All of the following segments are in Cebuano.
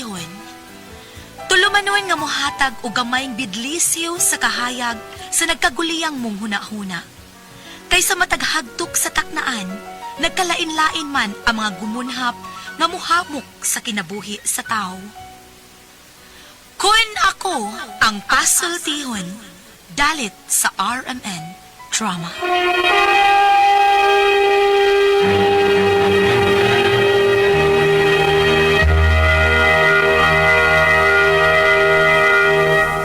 pasultihon. Tulumanon nga mohatag og gamayng bidlisiw sa kahayag sa nagkaguliyang mong hunahuna. Kaysa mataghagtok sa taknaan, nagkalain-lain man ang mga gumunhap nga muhamok sa kinabuhi sa tao. Kun ako ang pasultihon, dalit sa RMN Drama.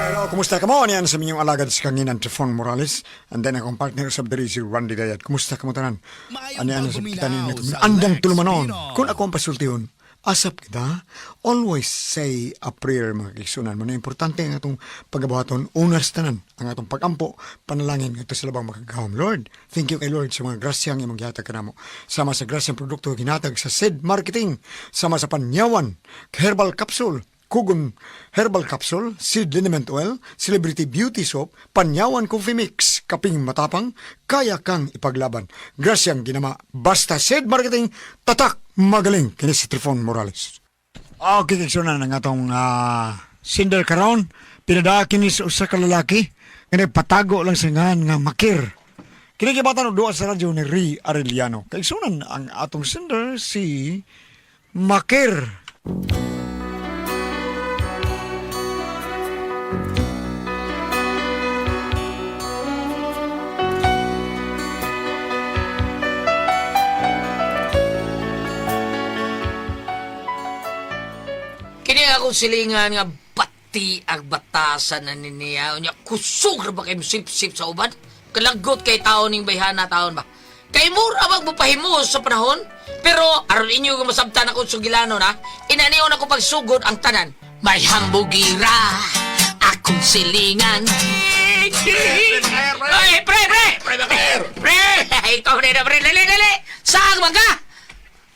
Hello, kumusta ka mo? Niyan sa minyong alagad sa kanginan, Trifon Morales. And then akong partner sa diri si Randy Dayat. Kumusta ka mo tanan? Maayong Ani ano sa pagbuminaw kita ninyo? sa Andang Lex tulumanon. Pino. Kung ako ang pasultihon, asap kita, always say a prayer mga kaigsunan mo na importante ang atong pagabuhaton, unas tanan, ang atong pagampo, panalangin ngadto sa labang makagahom. Lord, thank you kay Lord sa mga grasya ang imong gihatag kanamo. Sama sa grasyang produkto ginatag sa SED Marketing, sama sa Panyawan, Herbal Capsule, Kugon Herbal Capsule, Seed Liniment Oil, Celebrity Beauty Soap, Panyawan Coffee Mix, Kaping Matapang, Kaya Kang Ipaglaban. Grasyang ginama, basta Seed Marketing, tatak, magaling, kini si Trifon Morales. Okay, kiksunan ang atong sinder karon. Pinadaa kini sa usa ka lalaki, nga nagpatago lang sa ngan nga makir. Kini gibatan og duha sa radyo ni Ri Arellano. Kaigsunan ang atong sinder si Makir. Kini akong silingan nga bati ang batasan na niya. Unya, kusog ra ba kay sip-sip sa uban? Kalagot kay taon ning bayhana taon ba? Kay mura bang mapahimos sa panahon? Pero aron inyo nga masabtan ako sugilano na, inaniyon ako pagsugod ang tanan. May hambugira akong silingan. Ay, pre, pre! Pre, Maker! Pre! Ikaw na pre. Dali, dali! Saan man ka?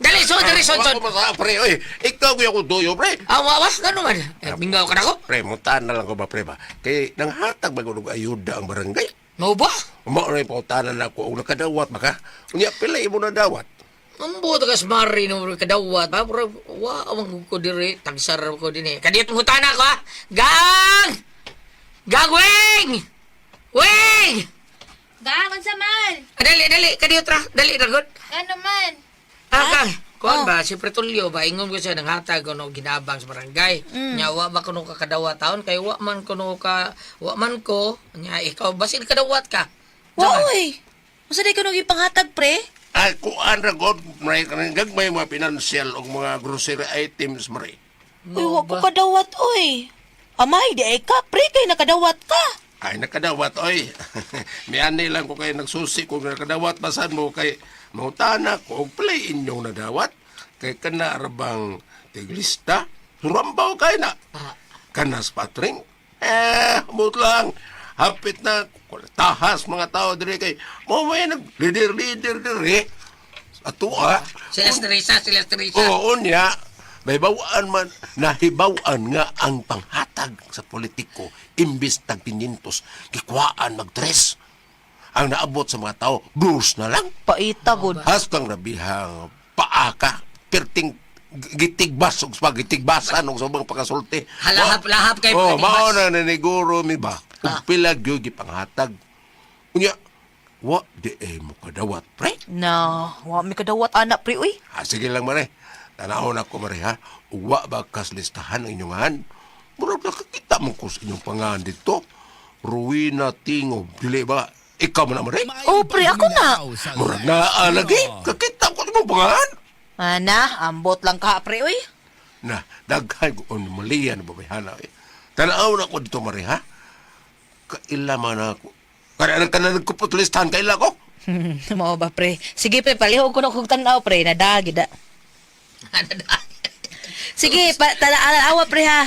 Dali, sud, dali, sud, sud. Ako ba sa pre, oy. Ikaw kuya ko duyo, pre. Ah, wawas, gano'n man. Eh, Mingaw ka na ko. Pre, mutan na lang ko ba, pre ba? Kay nanghatag ba ko og ayuda ang barangay? Mao ba? Mao na pautanan ako og nakadawat ba ka? Unya pila imo na dawat? Ang buto ka smari no kadawat ba? Pero wa amang ko diri tagsar ko dinhi. Kadiyot mo hutana ko ha. Gang! Gang wing! Wing! Gang, unsa man? Ah, dali dali kadiyot ra. Dali ra gud. Ano man? Ah, gang. Kuan Oh. ba si Pretulio ba ingon ko siya nanghatag kuno ginabang sa barangay. Nya wa ba kuno ka kadawat taon kay wa man kuno ka wa man ko nya ikaw basin kadawat ka. Wa oy. Unsa day kuno gipanghatag pre? Ay, kuan ra god, may kanang gagmay mga financial og mga grocery items, mare. Uy, wa ko kadawat oy. Amay di ay ka pre kay nakadawat ka. Ay, nakadawat, oy. Miani lang ko kay nagsusi kung nakadawat basan mo kay mautana ko og pila inyong nadawat. Kay kana ra bang tiglista? Surambaw kay na. Kanas patring? Eh, mut lang. Hapit na tahas mga tao diri kay mo may nag leader leader diri. Ato ah. Sila Teresa, sila Teresa. Oo niya. May bawaan man, nahibawan nga ang panghatag sa politiko, imbis tag 500, gikwaan magdres. Ang naabot sa mga tao, dos na lang. Paita gud. Hastang rabihang paaka, perting gitigbas og gitigbasan og sa ubang pagkasulti. Halahap-lahap kay Oh, pagkatigwas. mao na naniguro mi ba. Ug pila gyud gipanghatag. Unya, wa di eh mo kadawat pre. Na, wa mi kadawat anak pre uy. Ah, sige lang, mare. Tanahon ako, mare, ha? Uwa ba kas listahan ang inyong han? Murag nakakita mo ko sa inyong pangalan dito. Ruina Tingo. Dili ba? Ikaw mo na, mare? Oh, pre, ako na. Murag na lagi. Kakita ko sa imong pangalan. Ana, ambot lang ka pre uy. Na, daghan ko on malian na babayhana. Eh. Tanahon ako dito, mare, ha? Kaila man ako. Kada ka na nagkupot listahan, kaila ko. Mao ba pre? Sige pre, palihog ko na kog tan-aw pre, nadagi da. Sige, pa tala awa pre ha.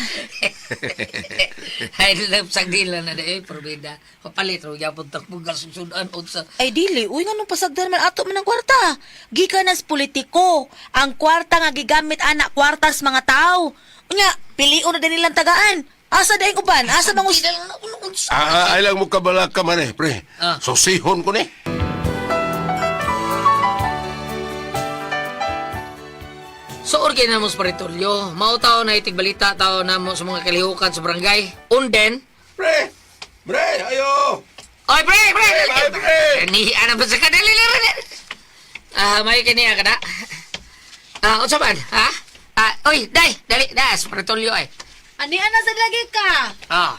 Ay, sagdila na eh, probida. Papalit, ro, yapon takbugas, sudan, unsa. Ay dili, uy nganong pasagdan man ato man ang kwarta. Gikan nas politiko, ang kwarta nga gigamit ana kwartas mga tao. Unya, pilion na din nilang tagaan. Asa daing uban? Asa bang us- Unsa? Ah, ay lang mo kabala ka, mare, pre. Ah. Susihon ko ni. So, orgay na mo sa paritulyo. Mao tao na itigbalita tao na mo sa mga kalihukan sa barangay. Unden. Pre! Pre, ayo! Oy, pre, pre! Pre, pre! Ni, ano ba sa kanila? Ah, may kaniya ka na. Ah, unsa man, ha? Ah, oy, day, dali, das, paritulyo ay. Ani ana sa lagi ka. Ah,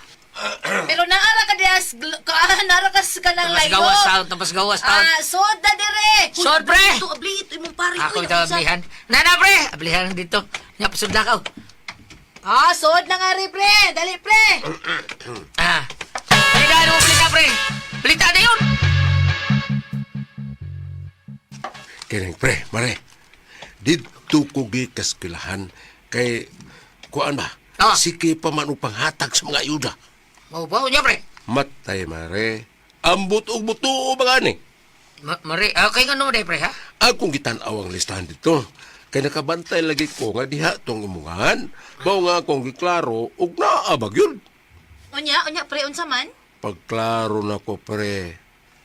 Pero naara ka dias ka naara ka sa kanang tapos layo. gawas taon, tapos gawas taon. Ah, sod na dire. Sod, pre! Ito, abli, ito imong pare. Ako Uy, ito, unsa? ablihan. Nana, pre! Ablihan dito. Nya, pasudla ka. oh. Ah, sod na nga ri pre. Dali pre. Ah. Balita mo, balita, pre! Balita na yun! Kining pre, mare. Didto ko gikaskilahan kay kuan ba? Ah. Sige pa man upang hatag sa mga ayuda. Mau ba, nya, pre? Matay mare. Ambot og buto ba gani? Mare, ah, kay nga day, pre, ha? Akong gitan-aw ang listahan dito. Kay nakabantay lagi ko nga diha tong imungan. Mao nga akong giklaro og naa ba gyud. Unya, unya pre unsa man? Pagklaro na ko pre.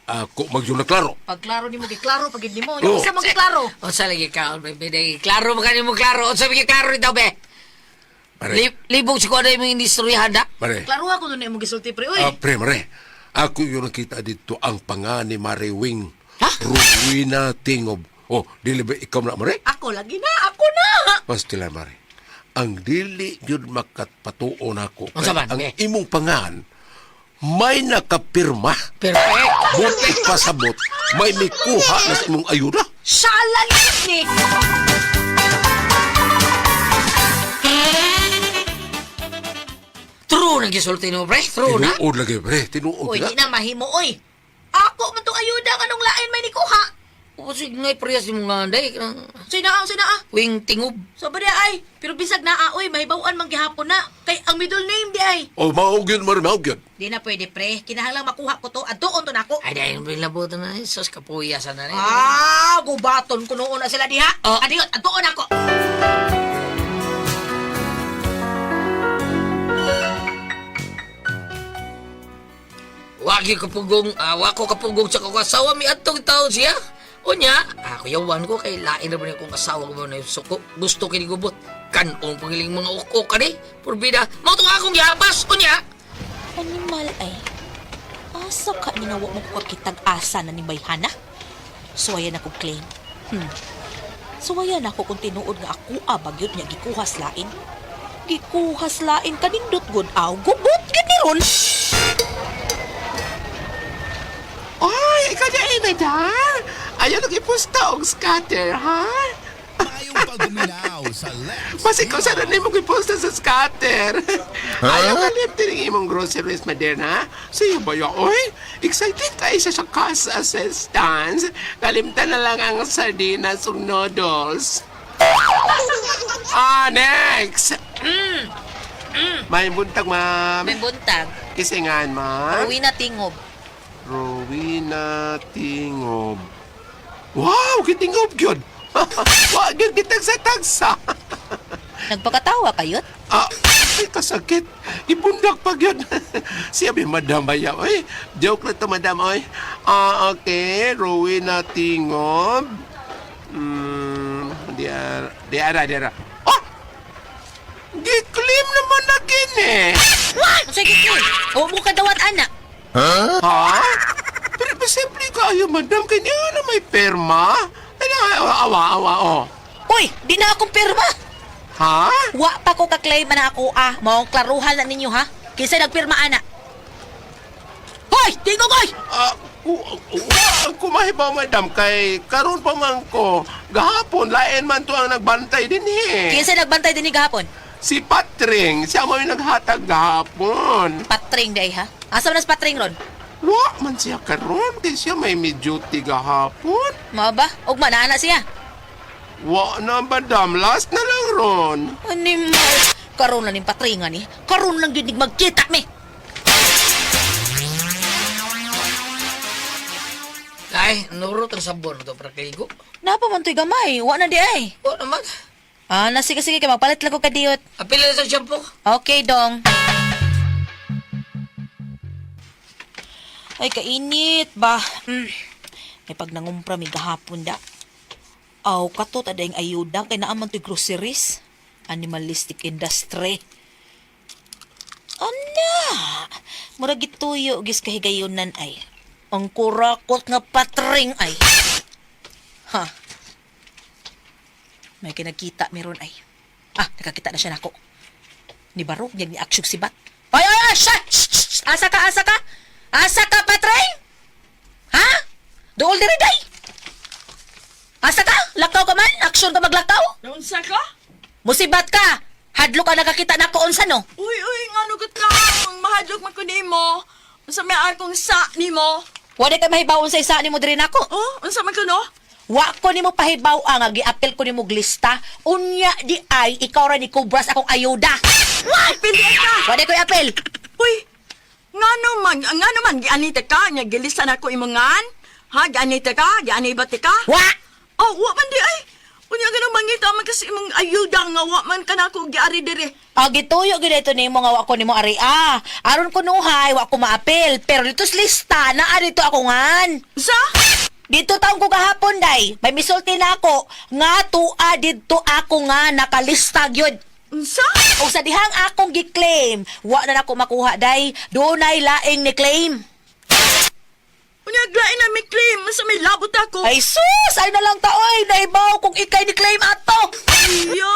Ako magyud na klaro. Pagklaro nimo giklaro pag gid nimo. Unya Oh. unsa man giklaro? Unsa lagi ka, be, day. Klaro ba kanimo klaro? Unsa ba klaro dito, be? Mare, Libog si kuan imong indistoryahan da. mare. Klaro ako nun imong gisulti pre. Uy. Ah, pre, mare. Ako yung nakita dito ang panga ni Mare Wing. Ha? Rowena Tingob. Oh, dili ba ikaw na, mare? Ako lagi na, ako na. Pastila, mare. Ang dili yun makatpatuon ako. Unsa man, Ang eh? imong pangan, may nakapirma. Perfect. Buti pasabot, may mikuha na sa imong ayuda. Shala ni. True nang gisulti nimo, pre. True na. Tinuod lagi, pre. Tinuod Uy, na. di na mahimo oy. Ako man tong ayuda kanong lain may nikuha. O sige ngay preyas nimo nga day. Sina sina ah. Wing tingob. So ba di ay, pero bisag naa oy, mahibaw-an man gihapon na kay ang middle name di ay. Oh, maog yun, mare, maog yun. Di na pwede pre, kinahanglan makuha ko to, adtuon to nako. Ay dahil bilabutan na sus kapuya sa na. Ah, gubaton ko noon na sila diha. Oh. Adiot, adtuon ako. Wagi kapugong, ah, wako kapugong sa kong asawa mi adtong taon siya. Unya, ako yawan ko kay lain ra ba ni akong asawa ko ba na yung suko. Gusto kini gubot. Kanong pangiling mga ukok kani. Purbida, mao tong akong gihapas unya. Animal ay. Asa ka ni nga wa mo ko kakitag asa na ni Bayhana? Suwayan ako claim. Suwayan ako kung tinuod nga ako bagyot niya gikuhas lain. Gikuhas lain kanindot gud aw gubot gid ni ron. Ay, ikaw na, madam. Ayaw nag-ipusta og scatter, ha? Tayong paggumilaw sa Let's Mas ikaw sa rin mo giposta sa scatter. Ayaw ka lifting imong groceries, Maderna. Siya ba yun? Oy, excited tayo sa sa cash assistance. Kalimtan na lang ang sardinas ug noodles. Ah, next! May buntag, ma'am. May buntag. Kisingan, ma'am. Rowena Tingob. Rowena Tingob. Wow, kitingob yun! Wa gyud kitagsa-tagsa. Nagpakatawa kayot? Ah, ay, kasakit. Ibundak pa yun. Siya may madam ba yan? Oy, joke na to, madam. Oy. Ah, okay. Rowena Tingob. Di ara, di ara, di ara. Oh! Giklim naman na gini. Unsay gikli? O mo kadawat ana. Ha? Pero simple kayo, madam. Kaya na may perma. Ay, awa, awa, oh. Uy, di na akong pirma. Ha? Wa pa ko ka-claim na ako ah. Maong klaruhan na ninyo ha. Kinsa nagpirma ana? Hoy, tingog oy! Ah, kumahibaw, madam, kay karon pa man ko. Gahapon, lain man to ang nagbantay din eh. Kinsa nagbantay dinhi gahapon? Si Patring, siya mo yung naghatag gahapon. Patring day ha. Asa man nas patring ron? Wa man siya karon kay siya may may duty gahapon. Mao ba? Ugma na ana siya. Wa na, madam, last na lang ron. Animal. Karon lang ning patringan ni. Karon lang gyud nig magkita mi. Ay, nurot ang sabon to para kaligo. Napa man to'y gamay. Wa na di ay. O naman. Ah, na sige sige kay magpalit lang ko kadiyot. Apila na sa shampoo. Okay, dong. Ay, kainit ba? May pag nangumpra mi gahapon da. Aw, kato tadayng ayuda kay naaman to'y groceries. Animalistic industry. Ana! Murag gituyo gis kahigayonan ay. Ang kurakot nga patring ay. Ha. May kinagkita meron ay. Ah, nakakita na siya nako. Ni Barok, niyag ni Aksyog si Bat. Ay, ay, ay, siya! Shh, shh, shh. Asa ka, asa ka? Asa ka, patring? Ha? Dool diri day! Asa ka? Lakaw ka man? Aksyon ka maglakaw? Naunsa ka? Musibat ka! Hadlo ka nakakita na ko unsa no? Uy, uy, ngano gud ka? Ang mahadlok man ko nimo. Unsa may akong sa nimo? Wala ka mahibaw sa isa nimo diri nako. Oh, unsa man ko no? Wa ko nimo pahibaw ang giapil ko nimo glista. Unya di ay ikaw ra ni Cobras akong ayuda. What? Pili ka. Wala ko apil. Uy, ngano man gianita ka nya gilisan ako imongan? Ha, gianita ka? Giani ba ti ka? Wa! Oh, wa man di ay. Unya ganun mangita man kasi imong ayuda nga wa man ka nako giari diri. Ah, gituyo gyud ito nimo nga wa ko nimo ari ah. Aron ko nuhay wa ko maapil, pero dito sa lista naa dito ako ngan. Sa? Dito taong ko gahapon day, may misulti na ako nga tua didto ako nga nakalista gyud. Unsa? O sa dihang akong gi-claim, wa na nako makuha day, dunay laing ni claim. Unya glain na mi claim sa may labot ako. Ay sus, ay na lang taoy, naibaw kung ikay ni claim ato. Iyo,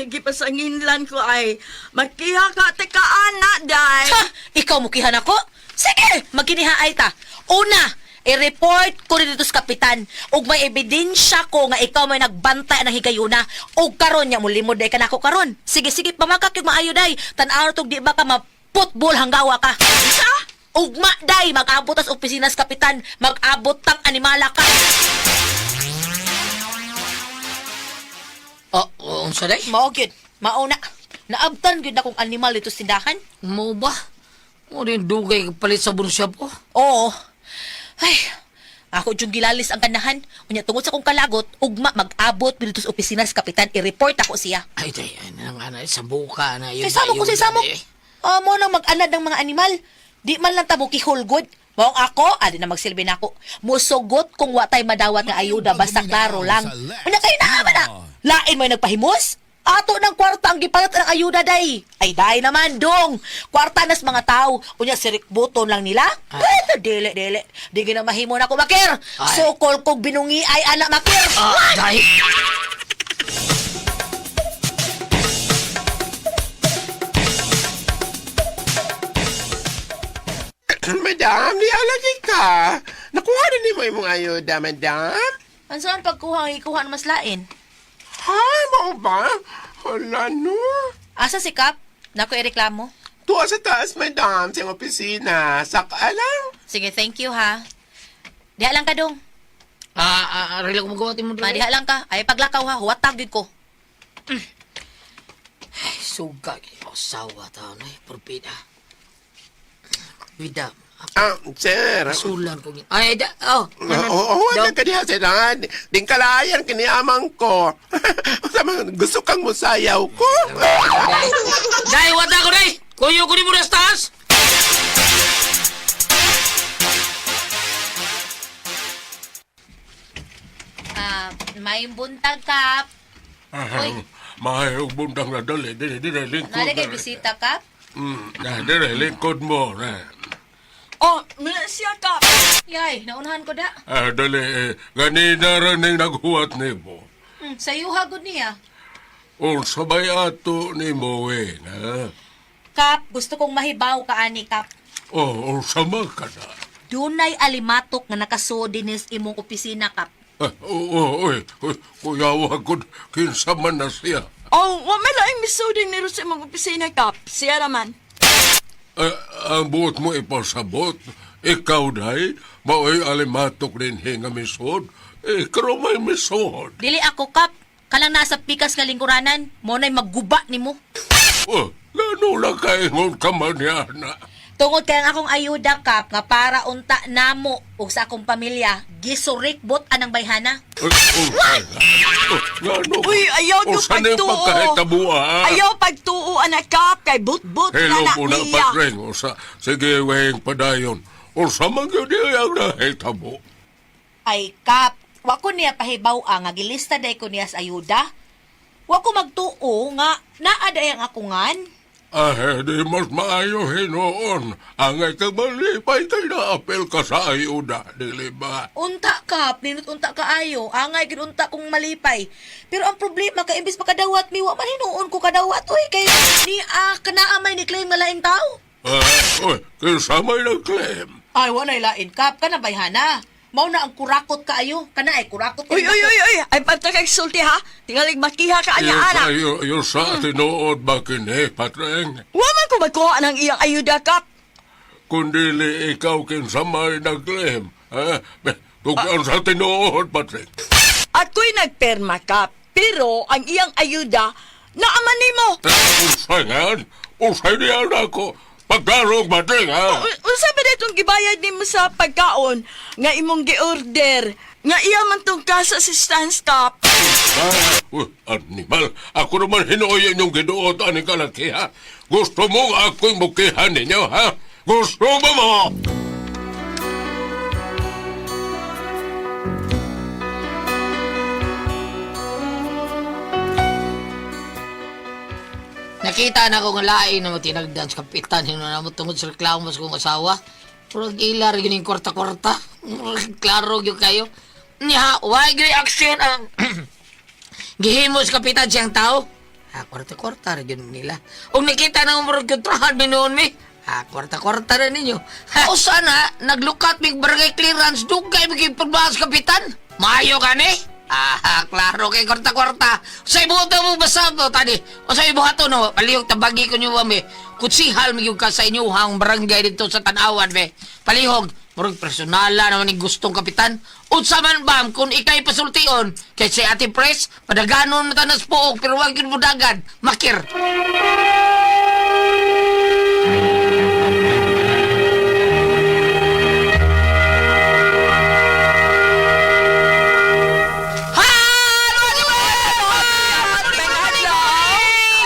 gipasanginlan ko ay magkiha ka te ka ana day. Ha, ikaw mukihan ako? Sige, magkinihaay ta. Una, i-report ko rin dito sa kapitan ug may ebidensya ko nga ikaw may nagbantay ng higayuna ug karon nya mulimod day kanako karon. Sige sige, pamakak yung maayo day. Tan-aw tog di ba ka maputbol hanggawa ka. Sa? Ugma day, mag-abot tas opisina sa kapitan, mag-abot tang animala ka. Oh, unsa day? Mao gyud, mao na. Naabtan gyud akong animal dito sa tindahan. Mo ba? Mo rin dugay palit sa siya po. Oo. Ay, ako yung gilalis ang kanahan. Unya, tungod sa kong kalagot, ugma mag-abot dito sa opisina sa kapitan, i-report ako siya. Ay, day, ay, nang ana, sa buka na yun. Kay samo ko ayuda, si samo. day. Amo nang mag-anad ng mga animal. Di man lang tabo kihulgod. Maong ako, adi na magsilbi na ako. Musugot kung watay madawat nga ayuda, basta klaro lang. Unya kayo na na. Lain mo'y nagpahimos? Ato ng kwarta ang gipalit ng ayuda day. Ay day naman dong. Kwarta nas mga tao. Unya sirik buton lang nila. Eh, dili dili. Di gina mahimo na ko makir. Ay. Sukol kog binungi ay anak makir. Ah, day. Madam, di alagi ka. Nakuha na nimo imong ayuda, madam. Ang saan pagkuha ang ikuha ng mas lain? Ha, mao ba? Hala, no. Asa si Kap? Nako ireklamo. Tuwa sa taas, madam, sa iyong opisina. Saka lang. Sige, thank you ha. Diha lang ka dong. Ah, ah, rela ko magawa mo Ma, diha lang ka. Ay paglakaw ha, huwatag gyud ko. Ay, suga, asawa taon ay, porbida. Bida, Ah, sir. sulan ko. Ay, da, oh. Oo, oo, wala ka diha, sir. Ah, Dingkalayan, kiniamang ko. Unsa man, gusto kang musayaw ko. Day, wata ko, day! Kuyo ko ni mo na sa taas! Ah, may buntag Kap. Uy. Mahayog bundang na dali. Dili, dili, lingkod. Nari kay bisita Kap. Na, dili, lingkod mo. Na. Oh, muna siya ka. Yay, naunahan ko da. Ah, dali, eh, ganina rin ang naghuwat ni mo. Sayo hagod niya. O sabay ato ni mo, eh, na. Kap, gusto kong mahibaw ka ani Kap. O, o sama ka na. Dunay alimatok nga nakasuod dinis imong opisina Kap. Ah, oo, oy, oy, kuya, wagod, kinsa man na siya. Oh, wa may laing misuding niro sa imong opisina kap. Siya raman. Ah, ang buot mo ipasabot, ikaw day, mao'y alimatok din nga misod. Eh, karo may misod. Dili ako Kap. Kanang nasa pikas nga lingkuranan, mo na'y magguba nimo. Oh, gano lang kaingon ka man niya, na. Tungod kay ang akong ayuda Kap nga para unta namo ug sa akong pamilya, gisurikbot anang bayhana. Ay, oh, ay, oh, gano? Uy, ayaw O, do saan yung pagtuo. pagkahitabua? Ayaw pagtuo anak kap kay but-but na Hello na po na, niya. patring. O sa, sige, weheng padayon. O sa mga yun ang nahitabo. Ay, Kap, Wa ko niya pahibaw nga gilista day ko niya sa ayuda. Wa ko magtuo nga naa day ang akungan. Ah, di mas maayo hinuon. Angay kag malipay kay naapil ka sa ayuda, dili ba? Unta kap, ninot unta kaayo, angay gid unta kong malipay. Pero ang problema kay imbis makadawat mi wa man hinuon ko kadawat oy kay ni kanaa may ni claim nga laing tao. Ah, uy, kinsa may nag-claim? Ay wa nay lain kap kana bayhana. Mao na ang kurakot kaayo, kana ay kurakot Uy, uy, uy, uy! Ay, panta kag sulti ha! Tingalig makiha ka anya, Yung anak! sa, yung sa tinuod ba kini, Patreng? Wa man ko magkuha ng iyang ayuda, Kap! Kung dili ikaw kinsa may nag-claim. Ha? Tugyan sa tinuod, Patreng. Ako'y nagperma, Kap. Pero ang iyang ayuda, naaman nimo! Usay nga, usay niya ako. Pagkarong, Patreng, ha? Unsa ba itong gibayad nimo sa pagkaon nga imong gi-order nga iya man tong cash assistance, Kap? Ah, uy, animal, ako naman hinuoy inyong giduot ani kalaki, ha? Gusto mong ako'y mukihan ninyo, ha? Gusto mo mo? Nakita na ko nga lain na mo tinagdan sa kapitan hinuon na mo tungod sa reklamo sa kong asawa. Murag ila rin yung kwarta-kwarta. Murag klaro gyud kayo. Nya, why gyud action ang gihimo sa kapitan siyang tao? Ah, kwarta-kwarta rin yun nila. Ug nakita na murag kontrahan mi noon mi. Ah, kwarta-kwarta na ninyo. Ha, o sana, naglukat mig barangay clearance, dugay mig ipagbaas kapitan. Maayo ka ni? Ah, klaro kay kwarta-kwarta. Sa ibuto mo basa mo, tani. O sa ibuhato no, palihog tabagi ko niyo mi. Kutsihal mi yung ka sa inyo hang barangay dito sa Tanawan, be. Palihog, murag personala naman ni gustong kapitan. Unsa man bam kung ikay pasultion kay si Ate Pres, padaganon na tanas pook pero wag yun budagan. Makir.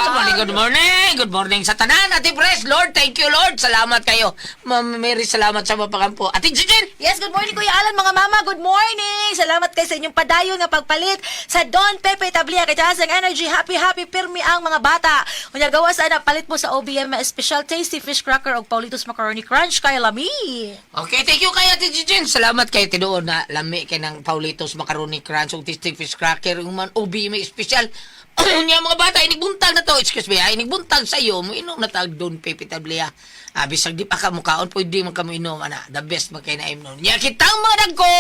Good morning, good morning. Good morning sa tanan. Ate Pres, Lord, thank you, Lord. Salamat kayo. Ma'am Mary, salamat sa mapakampo. Ate Jijin! Yes, good morning Kuya Alan, mga mama. Good morning. Salamat kay sa inyong padayon nga pagpalit sa Don Pepe Tablia kay taas ang energy. Happy happy pirmi ang mga bata. Unya gawas ana palit mo sa OBM special tasty fish cracker og Paulitos macaroni crunch kay lami. Okay, thank you kay Ate Jijin. Salamat kay tinuod na lami kay ng Paulitos Macaroni Crunch ug Tasty Fish Cracker ug man ubi may espesyal. Unya mga bata, inigbuntag na to. Excuse me, ah, inigbuntal sa iyo, mo inom na tag Don Pepe Tablia. Ah, bisag di pa ka mukaon, pwede man ka mo inom ana. The best man kay na imnon. Nya kitang mga dagko,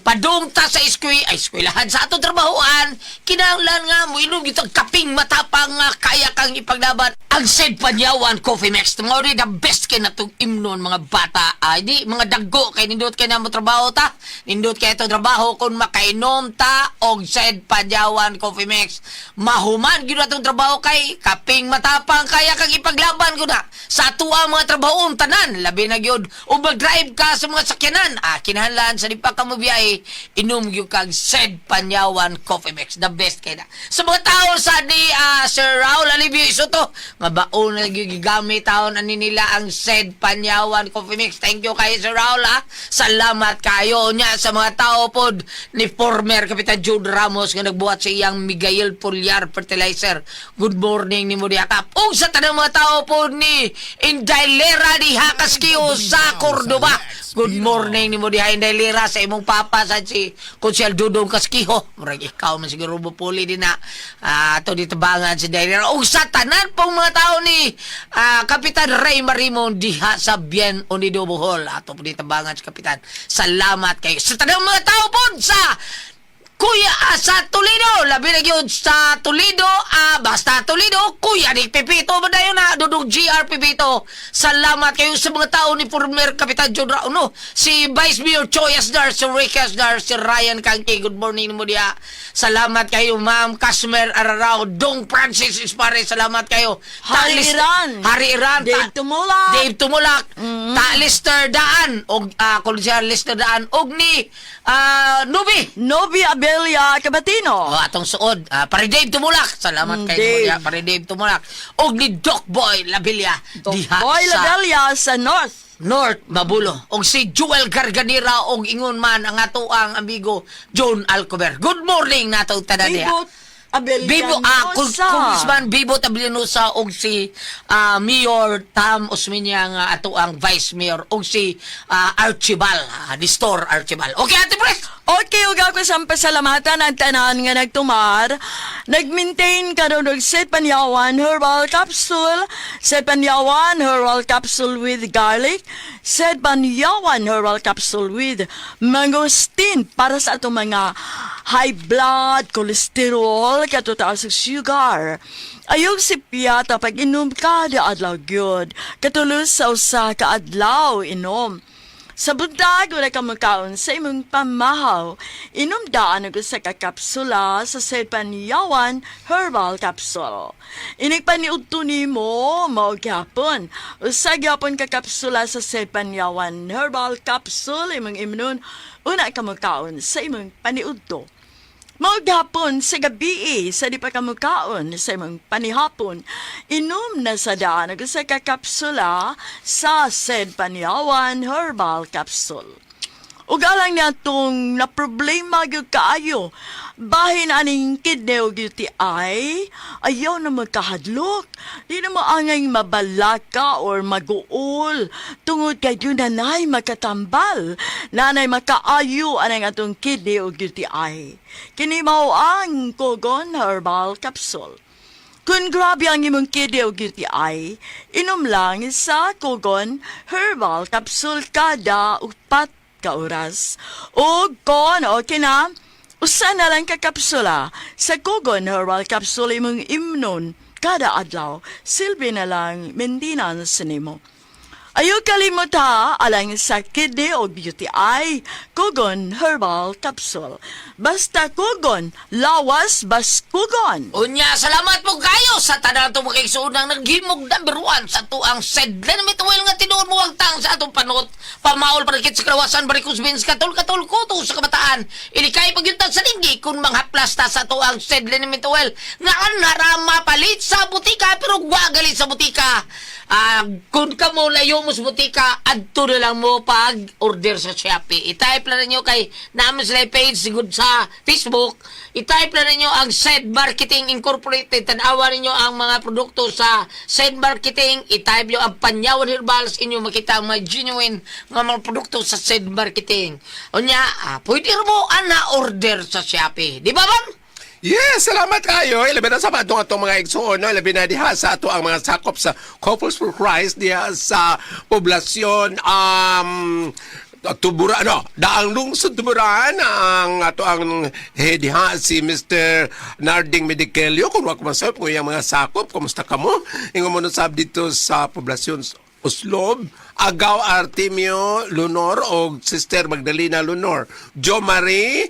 padung ta sa eskwela, ay eskwelahan sa atong trabahoan, kinahanglan nga mo inom gyud kaping matapang nga kaya kang ipaglaban. Ang said Panyawan Coffee Mix, mao ni the best kay natong imnon mga bata. Ay di mga daggo kay nindot kay na mo trabaho ta. Nindot kay itong trabaho kung makainom ta og said Panyawan Coffee Mix. Mahuman gyud atong trabaho kay kaping matapang kaya kang ipaglaban ko na sa atuang mga trabahoon tanan labi na gyud ug mag-drive ka sa mga sakyanan ah kinahanglan sa di pa ka mobiyahe inom gyud kag said Panyawan Coffee Mix, the best kay na sa mga tao sa ni Sir Raul Alivio Isoto nga baon na gyud gigamit taon ani nila ang said Panyawan Coffee Mix. Thank you kay Sir Raul, ha. Salamat kayo nya sa mga tao pod ni former Kapitan Jude Ramos nga nagbuhat sa iyang Miguel Pulyar Fertilizer. Good morning ni Mudia Kap. Ug sa tanang mga tao pod ni Inday Lera di Hakaskio sa Cordoba. Good morning ni Mudia Inday Lera sa imong papa sa si Konsyal Dudong Kaskiho. Murag ikaw man siguro bupuli din na ato dito bangan si Inday Lera. Ug sa tanan pong mga tao ni Kapitan Ray Marimon diha sa Bien Unido Bohol. Ato po dito bangan si Kapitan. Salamat kayo. Sa tanang mga tao pod sa Kuya sa Toledo, labi na gyud sa Toledo, basta Toledo, Kuya ni Pepito ba dayon na Dudong GR Pepito. Salamat kayo sa mga tao ni former Kapitan John Rauno, si Vice Mayor Choi Asdar, si Rick Asdar, si Ryan Kangki. Good morning mo diha. Salamat kayo Ma'am Casmer Ararao, Dong Francis Ispare, salamat kayo. Hari Iran. Hari Iran. Dave Tumulak. Dave Tumulak. Ta Lister Daan og Konsyal Lister Daan og ni Nubi. Novi Abelia Cabatino. Oh, atong suod. Pare Dave Tumulak. Salamat kay Dave. Dave. Pare Dave Tumulak. Og ni Doc Boy Labilia. Doc diha Boy sa Labelia sa North. North Mabulo. Og si Joel Garganera og ingon man ang ato ang amigo John Alcover. Good morning nato tanan diha. Bibot Abel Bibo, Congressman Bibo Tablianosa og si Mayor Tam Osmeña nga ato ang Vice Mayor og si Archibald, Nestor Archibald. Okay, Ate Pres. Okay, ug ako sa pasalamatan ang tanan nga nagtumar. Nag-maintain karon og Set Panyawan Herbal Capsule, Set Panyawan Herbal Capsule with garlic, Set Panyawan Herbal Capsule with mangosteen para sa atong mga high blood, cholesterol, katutaas sa sugar. Ayog si Piata pag inom kada adlaw gyud. Katulos sa usa ka adlaw inom. Sa buntag, wala ka makaon sa imong pamahaw. Inom daan og usa ka kapsula sa Sepanyawan Herbal Capsule. Inig paniudto nimo mao gyapon. Usa gyapon ka kapsula sa Sepanyawan Herbal Capsule imong imnon una ka makaon sa imong paniudto. Mao gihapon sa gabi sa di pa ka mukaon sa imong panihapon. Inom na sa daan og usa ka kapsula sa Sed Panyawan Herbal Capsule. Ug alang niya tong na problema gyud kaayo. Bahin aning kidney ug UTI, ayaw na magkahadlok. Di na mo angay mabalaka or maguol. Tungod kay yun nanay makatambal. Nanay makaayo anang atong kidney ug UTI. Kini mao ang Kogon Herbal Capsule. Kung grabe ang imong kidney o UTI, inom lang sa Kogon Herbal Capsule kada 4 ka oras. O kon okay na, usa na lang ka kapsula sa Kogon Herbal Capsule imong imnon kada adlaw. Silbi na lang maintenance nimo. Ayaw kalimot ha, alang sa kidney o UTI, Kogon Herbal Capsule. Basta Kogon, lawas bas Kogon. Unya, salamat po kayo sa tanan itong makikisuunang naghimog number one sa tuang sedlen mituwil nga tinuod mo ang tang sa atong panot. Pamaol parikit sa kalawasan, barikos bins, katol katol kuto sa kabataan. Ilikay pagyuntan sa linggi kung manghaplasta sa tuang sedlen mituwil. Nga anara mapalit sa butika pero gwagalit sa butika. Kung ka mo layo mo sa butika, adto na lang mo pag order sa Shopee. I-type lang ninyo kay namin sila page sigud sa Facebook. I-type lang ninyo ang Said Marketing Incorporated. Tanawa ninyo ang mga produkto sa Said Marketing. I-type nyo ang Panyawan Herbals. Inyo makita ang mga genuine nga mga produkto sa Said Marketing. Unya, pwede mo ana order sa Shopee. Di ba, ma'am? Yes, salamat kayo. Ilabi na sa atong atong mga igsoon, no? Ilabi na diha sa ato ang mga sakop sa Couples for Christ diha sa poblasyon Tubura, no, daang lungsod Tuburan ang ato ang head diha si Mr. Narding Medicelio kung wa ko masayop kung iyang mga sakop kumusta kamo ingon mo sab dito sa poblasyon Oslob, Agaw Artemio Lunor o Sister Magdalena Lunor, Jo Marie,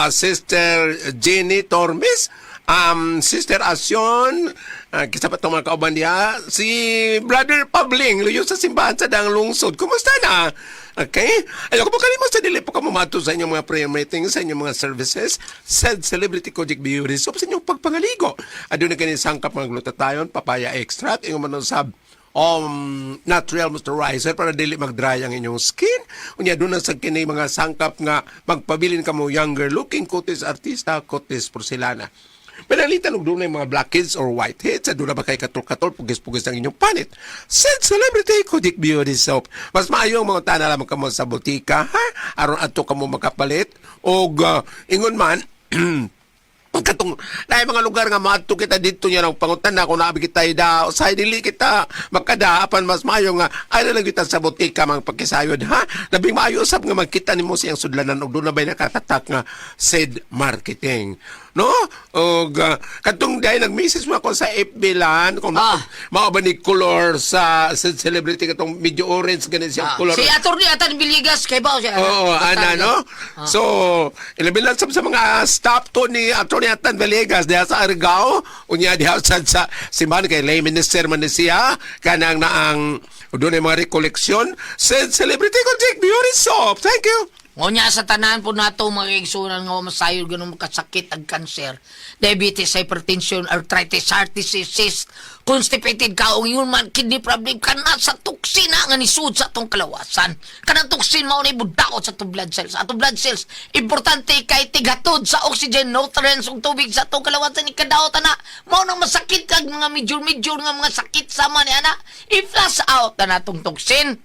Sister Jenny Tormes, Sister Asyon, kisa pa itong mga kauban diha, si Brother Pabling, luyo sa simbahan sa Daang Lungsod. Kumusta na? Okay? Ayaw ko po kalimot sa dili po kamo mato sa inyong mga prayer meetings, sa inyong mga services, said Celebrity Kojic Beauty Soap sa inyong pagpangaligo. Aduna kini sangkap mga glutathione, papaya extract, ingon man sab natural moisturizer para dili mag-dry ang inyong skin. Unya doon na sa kini mga sangkap nga magpabilin kamo younger looking kutis artista, kutis porcelana. Panalitan og dunay mga blackheads or whiteheads, aduna ba kay katol-katol, pugis-pugis ang inyong panit. Said Celebrity Kojic Beauty Soap. Mas maayo ang mga tana lamang kamo sa botika, ha? Aron adto kamo makapalit. Og ingon man, katong naay mga lugar nga maadto kita dito niya ng pangutan na kung naabi kita da usay dili kita makada apan mas maayo nga ay lang kita sa botika mga pagkisayod, ha, labing maayo usab nga magkita nimo siyang sudlanan og doon na bay nakatatak nga said marketing, no? Og katong dahil nag-message mo ako sa FB lan kung mao ba ni color sa celebrity katong medyo orange ganin siyang color. Si Atty. Atan Villegas, kay ba siya? Oo, ana, no? So, ilabi lang sa mga staff to ni Atty. Atan Villegas diha sa Argao, unya diha sa simbahan kay lay minister man ni siya, kanang naang doon ay mga recollection, said Celebrity Kojic Beauty Soap. Thank you. Ngunya sa tanan po nato mga igsunan nga masayod ganun makasakit ang kanser, diabetes, hypertension, arthritis, heart disease, cyst, constipated ka o yun man kidney problem kana sa toxin na nga nisud sa atong kalawasan. Kanang toxin mao na ibudaot sa atong blood cells. Atong blood cells importante kay tigatod sa oxygen, nutrients ug tubig sa atong kalawasan ikadaot ana. Mao nang masakit kag mga medyo-medyo nga mga sakit sama ni ana. I-flush out na natong toxin.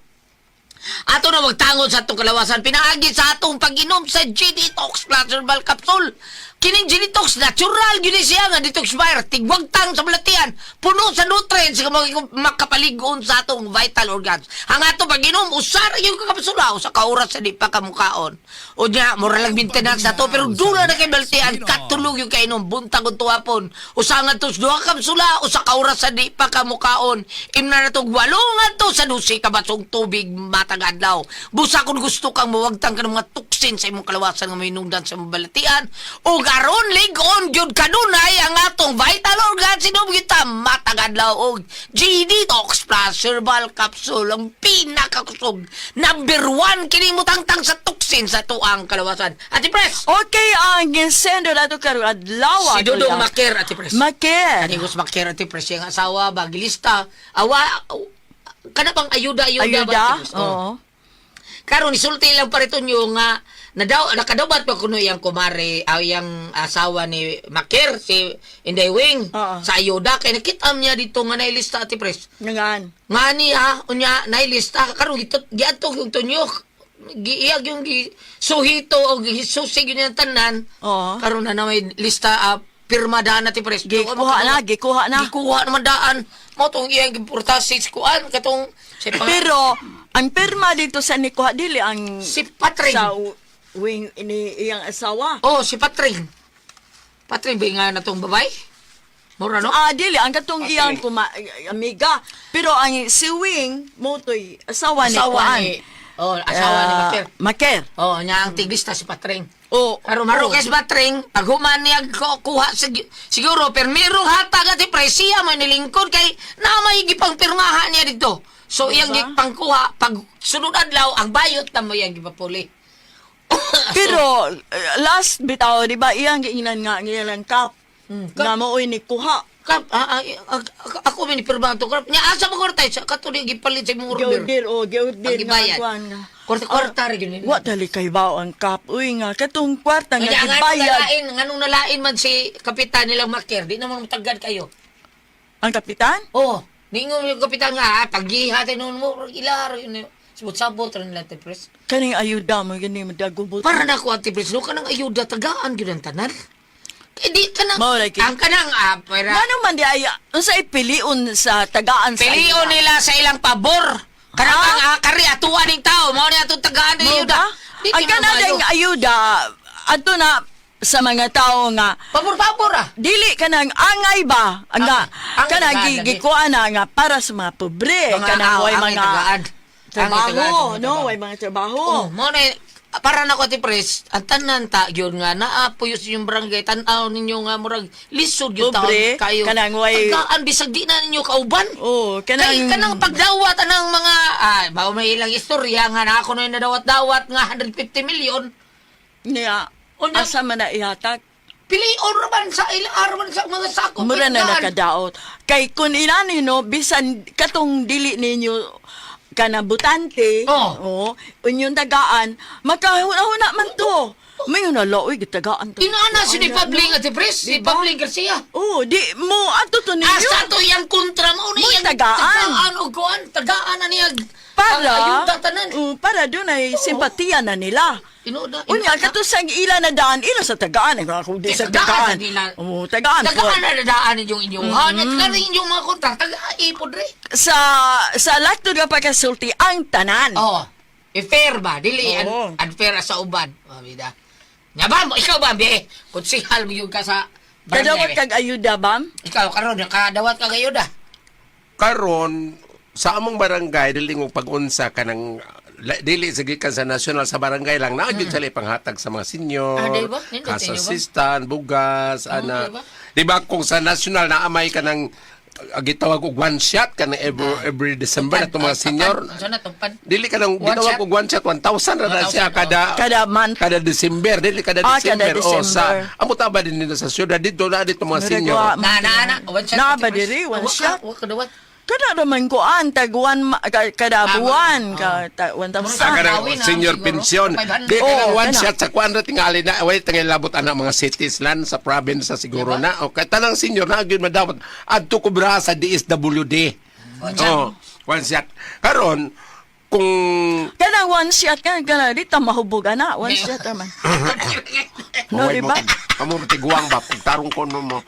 Ato na magtangod sa atong kalawasan pinaagi sa atong pag-inom sa G-Detox Plus Herbal Capsule. Kining G-Detox, natural gyud ni siya nga detoxifier, tigwagtang sa balatian, puno sa nutrients nga makapalig-on sa atong vital organs. Ang atong pag-inom, usa ra gyud ka kapsula, usa ka oras sa di pa kamukaon. O niya, mura lang maintenance na to, pero dula na kay balatian, katulog yung kainom, buntag ug tuwapon. Usa nga tos duha ka kapsula, usa ka oras sa di pa kamukaon. Imna na tog walo nga to sa 12 ka basong tubig matag adlaw. Busa kung gusto kang mawagtang ka ng mga toxin sa imong kalawasan nga mainungdan sa imong balatian, o aron lig-on gyud kanunay ang atong vital organs inom kita matag adlaw og G-Detox Plus Herbal Capsule ang pinakakusog number 1 kini mutangtang sa toxin sa tuang kalawasan. Ate Pres! Okay, ang sender nato karong adlaw. Si Dudong Makir, Ate Pres. Makir. Kanigos Makir, Ate Pres, yung asawa, bagilista. Awa, kana bang ayuda-ayuda ba, Ayuda? Ate Pres? Oo. Oo. Karon isulti lang pa rito nyo nga nadaw nakadawat pa kuno iyang kumare aw iyang asawa ni Makir si Inday Wing Oo. sa ayuda kay nakita niya dito nga nailista, Ate Pres. Ngan. Nga niya unya nailista karon gito giadto yung tunyok giiyag yung gi, suhito o gisusig yun yung tanan. Oo. Karon na na may lista pirma daan, Ate Pres. Gikuha na, gikuha na. Gikuha naman daan. Mo tong iyang giportasis kuan katong si Pero ang pirma dito sa nikuha dili ang si Patring. sa wing ini iyang asawa. Oh, si Patring. Patring ba nga na tong babay? Mura no? Ah, dili ang katong iyang kuma, amiga. Pero ang si Wing mo to'y asawa ni Asawa kuan. ni Oh, asawa ni Ah, Makir. Makir. Oh, nya ang tiglista si Patring. Oh, Pero maro oh. kay si Patring, pag human niya kuha siguro permirong hatag at presiya may nilingkod kay na may gipang pirmahan niya dito. So iyang Diba? gipangkuha pag sunod adlaw ang bayot na mo iyang gipapuli. Pero last bitaw di ba iyang giingnan nga ang iyang kap. Kap. Nga mo ni kuha. Kap, ako may nipirmahan to. Kap, nya asa mo kwarta sa katuli gipalit sa imong order. Giorder o giorder Ang nga gibayad. kuan nga. Kwarta-kwarta ra gyud nila. Wa dali kay bao ang kap. Uy nga katong kwarta nga Kaya nga gibayad. nalain, nganong nalain man si kapitan nilang Makir, di naman matagad kayo. Ang kapitan? Oh, ningon yung kapitan nga, paggiha tayo noon mo, ilar, yun, sabot-sabot rin nila, Ate Pres. Kaning ayuda mo gani madagubot. Para na ako, Ate Pres, no, kanang ayuda, tagaan yun ang tanan. Eh, di, kanang, Mao ra ang kanang, pera, Ngano man di ay unsa ipilion sa tagaan sa pilion ayuda? nila sa ilang pabor. Kanang, ang, kari, atuan ning tao, mao ni atong tagaan ng Mao ayuda. ba? Di, Ang di man kanang maayo. ayuda adto na sa mga tao nga Pabor-pabor ah. dili kanang angay ba ang nga Angay kanang tagaan lagi. gikuan na nga para sa mga pobre Mga kanang aw, way angay mga tagaan. Angay tagaan trabaho sa mga no trabaho. way mga trabaho. Oh, mo na para na ko, Ate Pres, ang tanan ta yun nga naa puyos yung barangay tan-aw ninyo nga murag lisod yung taon Pobre, kayo. kanang way- Tagaan bisag di na ninyo kauban. Oh, kanang Kay kanang pagdawat anang mga bao may ilang istorya nga na ako na yung nadawat-dawat nga 150 million. niya Unya- asa man na ihatag. Pilion ra man sa ilang araw man sa mga sako. Mura na pilihan. nakadaot. Kay kun inani no bisan katong dili ninyo kana butante, Oh. oh, unyong tagaan, makahuna-huna man to. Mayon na oy gitagaan to. Inaana si ni Ay, Pabling Ate Pres, si Diba? Pabling Garcia. Oh, di mo ato to ninyo. Asa to iyang kontra mo na Mo'y iyang tagaan. Tagaan o kuan, tagaan na niya. Para ang ayuda tanan. Oh, para doon ay simpatiya na nila. Inuuna, Unya kato sa ila na daan, ila sa tagaan, ay ako di Eh, sa tagaan tagaan. sa nila. Oh, tagaan. po. Tagaan na nadaan ninyong inyong mm-hmm. At kari inyong mga kontra, tagaan ipod rin. Sa laktod nga pagkasulti ang tanan. Oo. I-fair ba? Dili, Oo. unfair sa uban. Oh, bida. Nya ba, ikaw ba, be? Konsihal mo yun ka sa Kadawat barangay. kag ayuda bam? Ikaw, karon kadawat ka gayuda. Karon sa among barangay dili mo pag-unsa kanang dili sa gikan sa national sa barangay lang naa gyud sila ipanghatag sa mga senior, Ah, di ba? Nindot kas inyo ba? assistant, bugas, ana. di ba? Di ba kung sa national na amay kanang gitawag og one shot kanang every December na mga senior. Unsa na tumpan? Dili kanang One gitawag shot? og one shot 1,000 ra na siya 1,000, kada Kada month. kada December, dili kada Ah, kada December. O sa December. amo ta ba din nila sa syudad dito na dito mga Murag senior. Na na na, one shot. Na Ate ba Pres? diri, one Wa ka- shot? Wa ka dawat. Kada naman ko an tag one kada Ah, buwan ka ta, Sa 1,000. kanang Gawin na, senior siguro. pension. 500. Di kanang Oo, one kana. shot sa kuan ra tingali na way tingali labot ana mga cities lan sa province sa siguro na. Okay, tanang senior na gyud madawat adto kubra sa DSWD. One shot. Oh, one shot. Karon kung Kada one shot ka kana di ta mahubog ana, one shot man. No, Maway di mo, ba? Amo tiguang ba pagtarong ko no mo.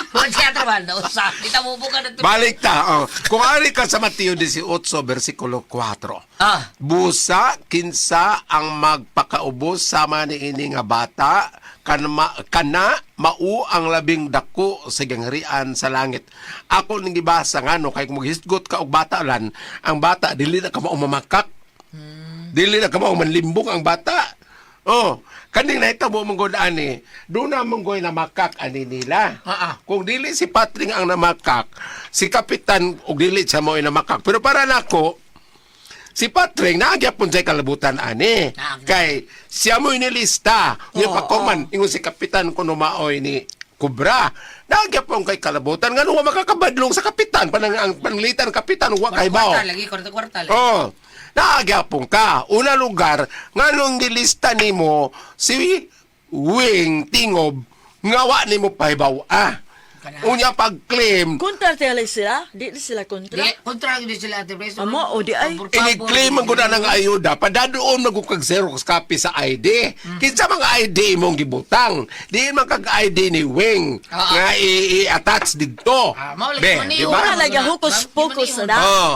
One shot ra ba? Usa. Di ta mubukan na to. Balik ta. Oh. Kung ari ka sa Mateo 18 versikulo 4. Ah. Busa kinsa ang magpakaubos sama niini nga bata kana mao ang labing dako sa gingharian sa langit. Ako ning gibasa nga no kay kung maghisgot ka og bata lan, ang bata dili na ka mao mamakak. Dili na ka mao manlimbong ang bata. Oh, kaning nahitabo mong god ani, doon na mong goy namakak ani nila. Ah, ah. Kung dili si Patring ang namakak, si Kapitan og dili siya mo namakak. Pero para nako, si Patring naagyapon siya kalabutan ani. Naag. Kay siya mo inilista. Nya pa kuman ingon si Kapitan kuno maoy ni Kubra. Naagyapon kay kalabutan ngano wa makakabadlong sa kapitan panang ang panglitan kapitan wa kay bao. Kwarta lagi, kwarta kwarta lagi. Oh, naagyapon ka. Una lugar, nganong gilista nimo si Wing Tingob nga wa nimo pahibaw ah. Kana. Unya pag-claim, Kontra tele sila, di sila kontra. Di, kontra gyud sila Ate Pres. Amo, o di ay. Pabor- pabor. ini-claim ang guna ng ayuda, padadoon mag kag Xerox copy sa ID. Kinsa mga ID imong gibutang? Di man kag ID ni Wing Ah, ah. nga i-attach didto. Ah, mao lagi Be, man di niyo. ba? Wala lagi hocus pocus na. Oo.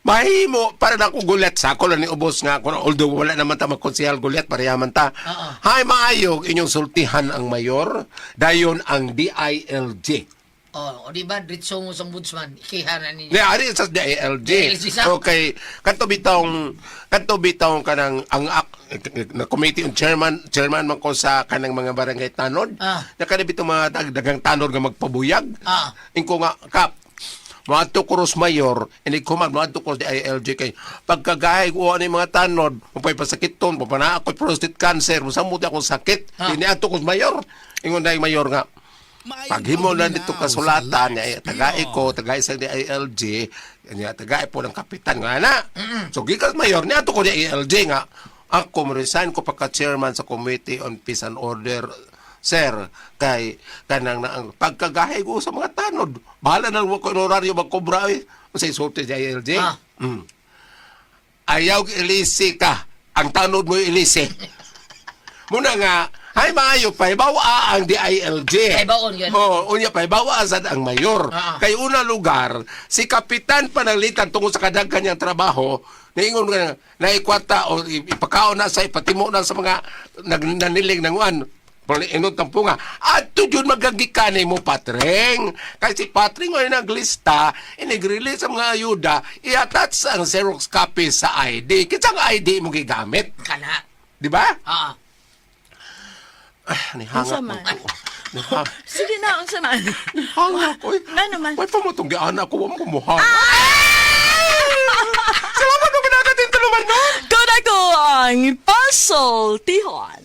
Mahimo para na ako gulat sa ako lang ni ubos nga ako although wala naman ta magkonsehal gulat pareha man ta. Oo. Hay maayog inyong sultihan ang mayor dayon ang DILG. Oh, o di ba diretso mo sa ombudsman, ikiha na ninyo. Ni ari sa DILG. DILG sa? Okay, kanto bitong kanang ang na committee on chairman chairman man ko sa kanang mga barangay tanod. Ah. Na kanang bitong mga dagang tanod nga magpabuyag. Ah. Ingko nga kap moadto ko ros mayor, ini kuman moadto ko DILG kay pagkagahay ko ani mga tanod, mupay pasakiton, mupana ako prostate cancer, musamot akong sakit. Ah. Ini adto ko mayor. Ingon dai mayor nga, paghimo na dito kasulatan niya tagay ko tagay sa DILG niya tagay po ng kapitan nga na. So gikas mayor niya ato ko DILG nga ako mo resign ko pagka chairman sa Committee on Peace and Order sir kay kanang na ang pagkagahay ko sa mga tanod bahala na ko honorario magkobra eh sa isulti sa DILG. Ah. Ayaw ilisi ka ang tanod mo ilisi. Muna nga, ay maayo pa, ibawa ang DILG. Pahibaon yun. Oo, unya pa, ibawa sad ang mayor. Ah. Kay una lugar, si Kapitan Pananglitan tungkol sa kadaghan niyang trabaho, naingon nga, naikwata o ipakaon na sa ipatimo na sa mga naniling ng uan, inot ng punga. At yun magagikanay mo, Patreng. Kasi si Patreng ay naglista, inigrilis sa mga ayuda, i-attach ang Xerox copy sa ID. Kinsang ID mo gigamit? Kana. Di ba? Ah. Ah, nihanga Unsa ko. man? Nihanga. Sige na, unsa man. Nihanga ko. eh. Nga naman. May pamutong giana ko, wa mo kumuha. Salamat mo pinagatin tuluman nun! Kuna ko ang puzzle tihon.